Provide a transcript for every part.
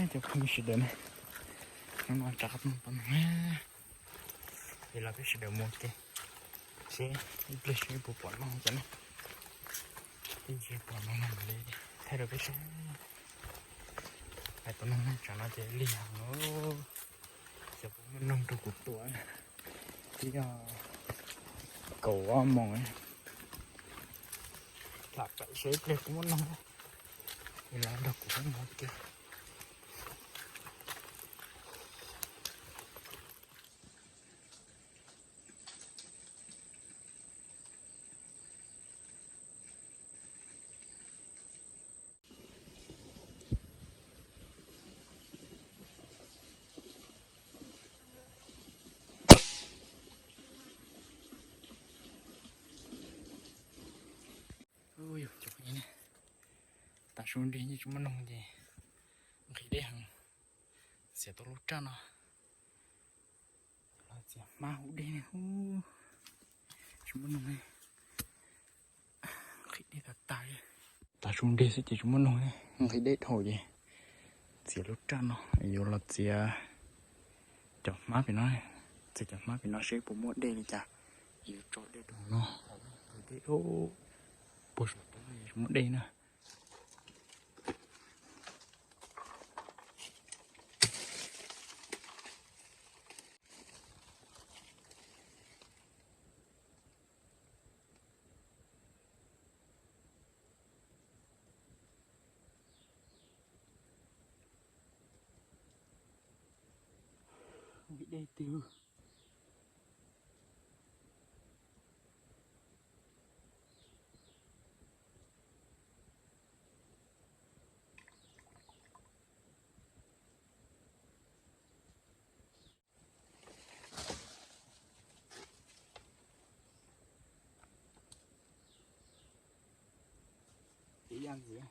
Cov phooj ywg sawv daws ne, hnub no rov qab tuaj noj tau noog, es los peb sawv daws mus ua ke seb ib pliag seb puas pom noog cov ne. Twb tsis pom noog no li, thaij rau peb saib. Hais tau noog no tsam no ces lig heev, xyov puas muaj noog rau kuv tua. Twb yog kaum ob moos, lam pem seb ib pliag kuv muaj noog, es los nrog kuv mus ua ke. Ub, yus cov phooj ywg ne, tav su nrig yeej tsis muaj noog ces nqhis deb heev, txiav tau lub raj no los txiav hmab hu dej ne, tsis muaj noog ne, nqhis dej tas tas li. Tav su nrig xwb ces tsis muaj noog ne, nqhis deb dhau ces txiav lub raj no yuav los txiav cov hmab pem no, txiav cov hmab pem no seb puas muaj dej li cas, yuav tso dej rau hauv no, nqhis deb dhau, puag saum teb no tsis muaj dej na. Nqhis deb tiag. Ib yam ntxiv.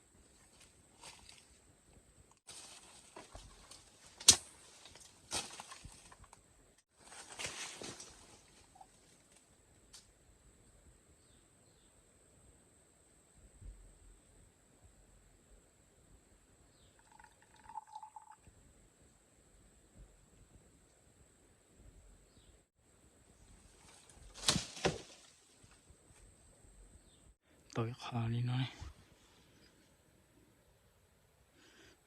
Tau ib qho li no,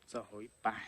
txog hauv ib pas.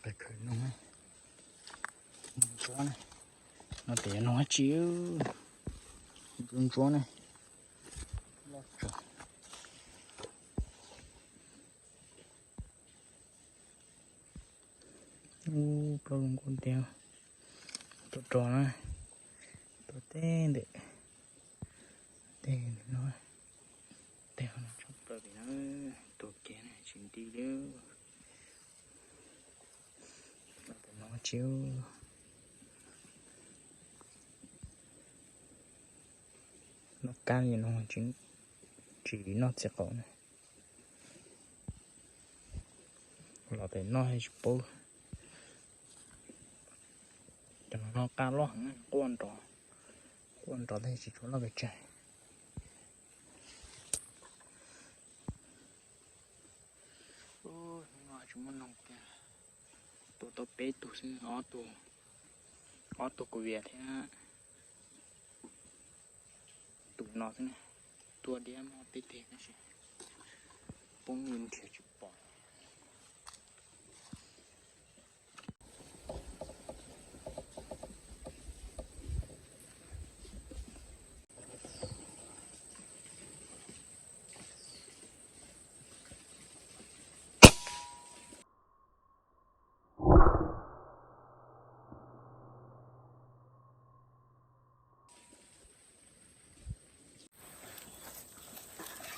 Peb khaws noog, noog ntsuab ne, no tias noog dab tsi, ntsuab ntsuab ne, loj tsawv. Ub, plaub zoo nkauj tiag, tuaj rog na, tuaj teb ntawm Tej no, tej no tshaj plaws li na, tus kev na tsis nti li. Los pem no tsis, noj kab li no tsis, tsis noj txiv qaub na. Los pem no tsis paub. Cov no noj qab loj heev, quaj nrov, quaj nrov tej tsis tshua loj pes tsawg. Hnub no tsis muaj noog tiag, tua tau peb tug xwb, ob tug, ob tug kuv vias thiab tus no xwb na. Tua diab muaj peb teg tab sis poob li nrhiav tsis pom.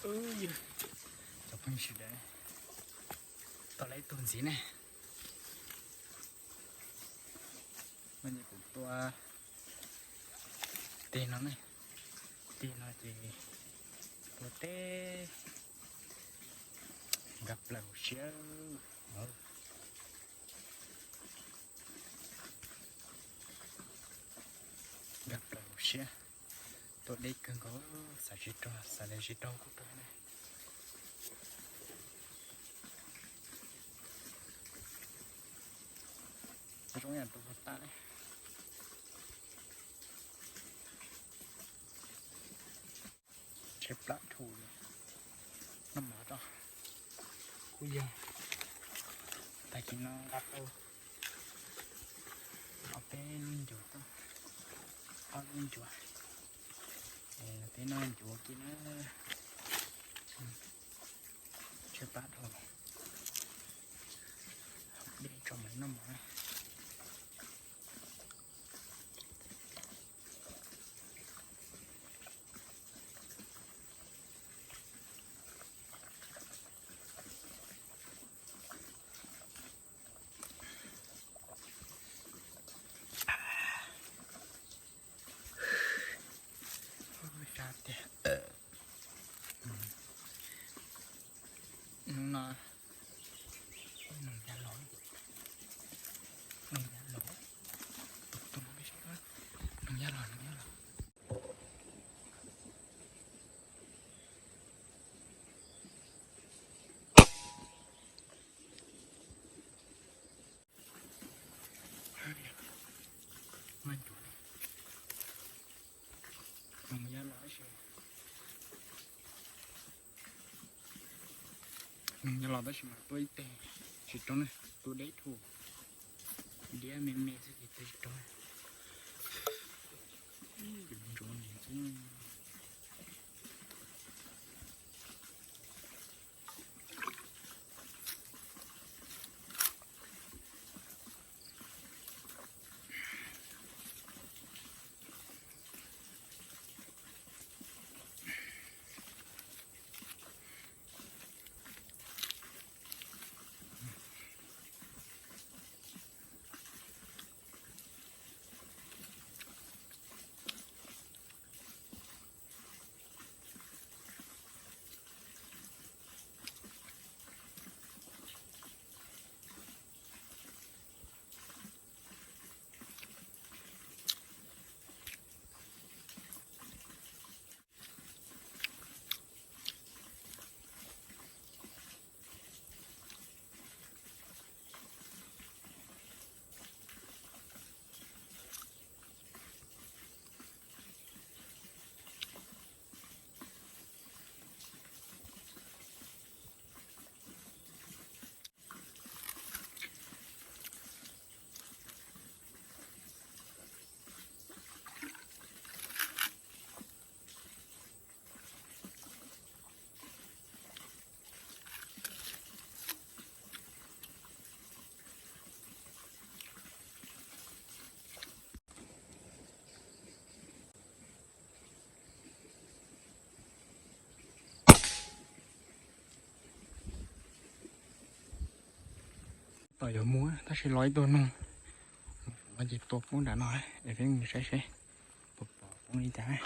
Cov phooj ywg sawv daws, tau lawm ib tug ntxiv ne. Kuv tua teg no ne, teg no ces tua teb nkag plaws hauv siab. Nkag plaws hauv siab, tua deb kawg nkaus, xav tsis raug, xav li tsis raug kuj tau na. Zoo yam tus puag ta ne. Tshaib plab dhau li. Noj mov tso. Kuj yog tag kis no nqa tau ob peb lub ncuav tuaj, ob lub ncuav, peb noj ncuav kiag na. Tshaib plab dhau li. Dej tso mam noj mov na. Sab tiag. Hnub no noog ya los, noog ya los, tus tus no peb saib, noog ya los, noog ya los. Noog ya los tab sis, noog ya los tab sis mas tua ib teg tsis raug na, tua deb dhau, diab me me xwb ces tua tsis raug. Ntsuav ntsuav xwb. Los yuav mus tab sis los ib tug noog, no ces tua poob nram no, es peb mus saib seb puas pom poob li cas.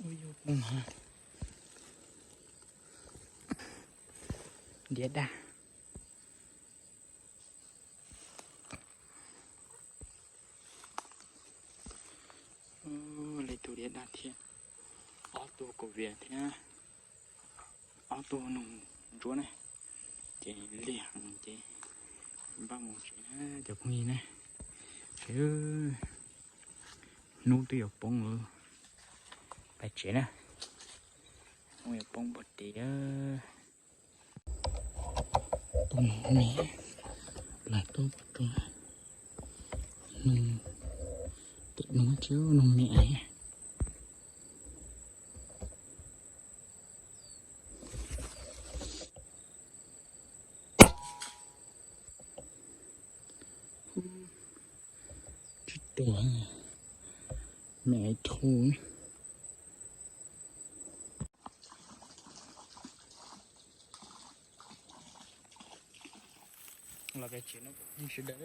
Ub, yog poob no, diav daj. Ub, li tug diav daj thiab, ob tug kaus vias thiab ob tug noog ntsuab ne, ces lig heev ces npaj mus tsev na cov phooj ywg na. Seb, hnub twb yuav poob lawm, pais tsev na, hnub yuav poob npog tis. Tus noog me, lawv tuaj pom rau noog, tim noog tsis noog me es. Tsis tuag, me es thu. Los peb tsev no sawv daws,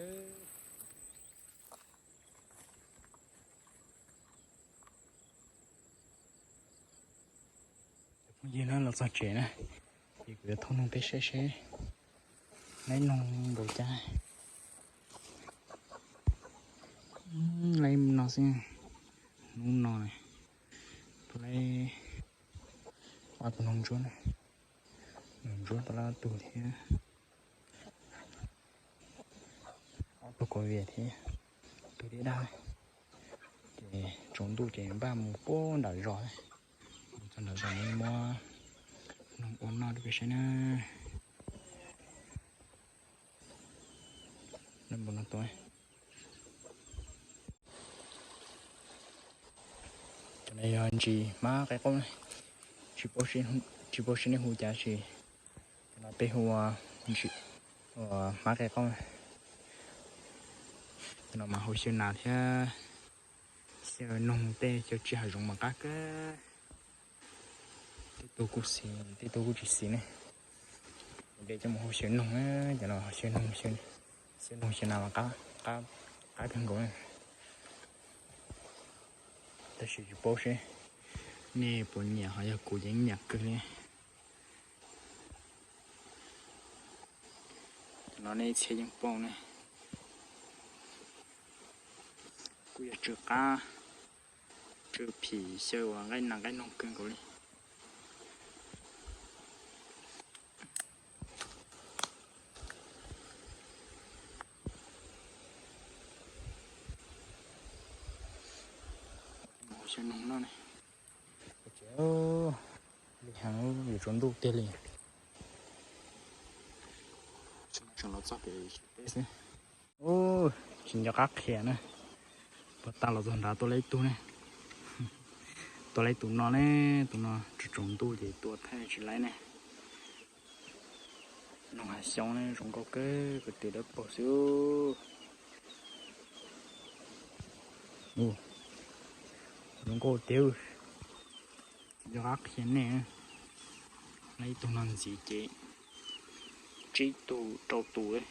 cov phooj ywg na, los txog tsev na, ces kuv yuav thauj noog peb saib seb laib noog npaum cas. Laib no xwb, hnub no na, tau laib ob tug noog ntsuab na, noog ntsuab tau laib ob tug thiab, ob tug kaus vias thiab, tus diav daj. Ces tsaus ntuj ces npaj mus puag nram zos, mus txog nram zos muab noog ua noj rau peb saib na. Cov no yog ntsis hmab qaib qaub, tsis paub seb nej hu cas, tab sis cov no peb hu ua ntsis, ua hmab qaib qaub. Cov no mas hu xyaw nas thiab xyaw noog tej, xyaw tsis hav zoov mas qab kawg. Tej tug kuj xis, tej tug kuj tsis xis ne. Kuv de coj mus hu xyaw noog na, cov no xyaw noog, xyaw noog xyaw nas mas qab, qab kawg nkaus na. Tab sis tsis paub seb nej puas nyiam, ho yog kuv ces yeej nyiam kawg li. Cov no nej txhia yeej paub ne, kuj yog tsw qab, tsw phim xyaw uas nqaij nas nqaij noog kawg nkaus li. Xyaw noog no ne, lig heev, yuav tsaus ntuj tiag li. Tseem los txog pem teb xwb. Tsis nco qab qhia na, puag ta los txog nrad tua laib ib tug ne, tua laib tus no ne, tus no tsaus tsaus ntuj ces tua thaij tsis laib ne. Noog hav xyoob ne, zoo nkauj kawg, kwv tij dawb paug xwb. Zoo nkauj tiag, tsis nco qab qhia nej. Laib ib tug no ntxiv ces tsib tug rau tus.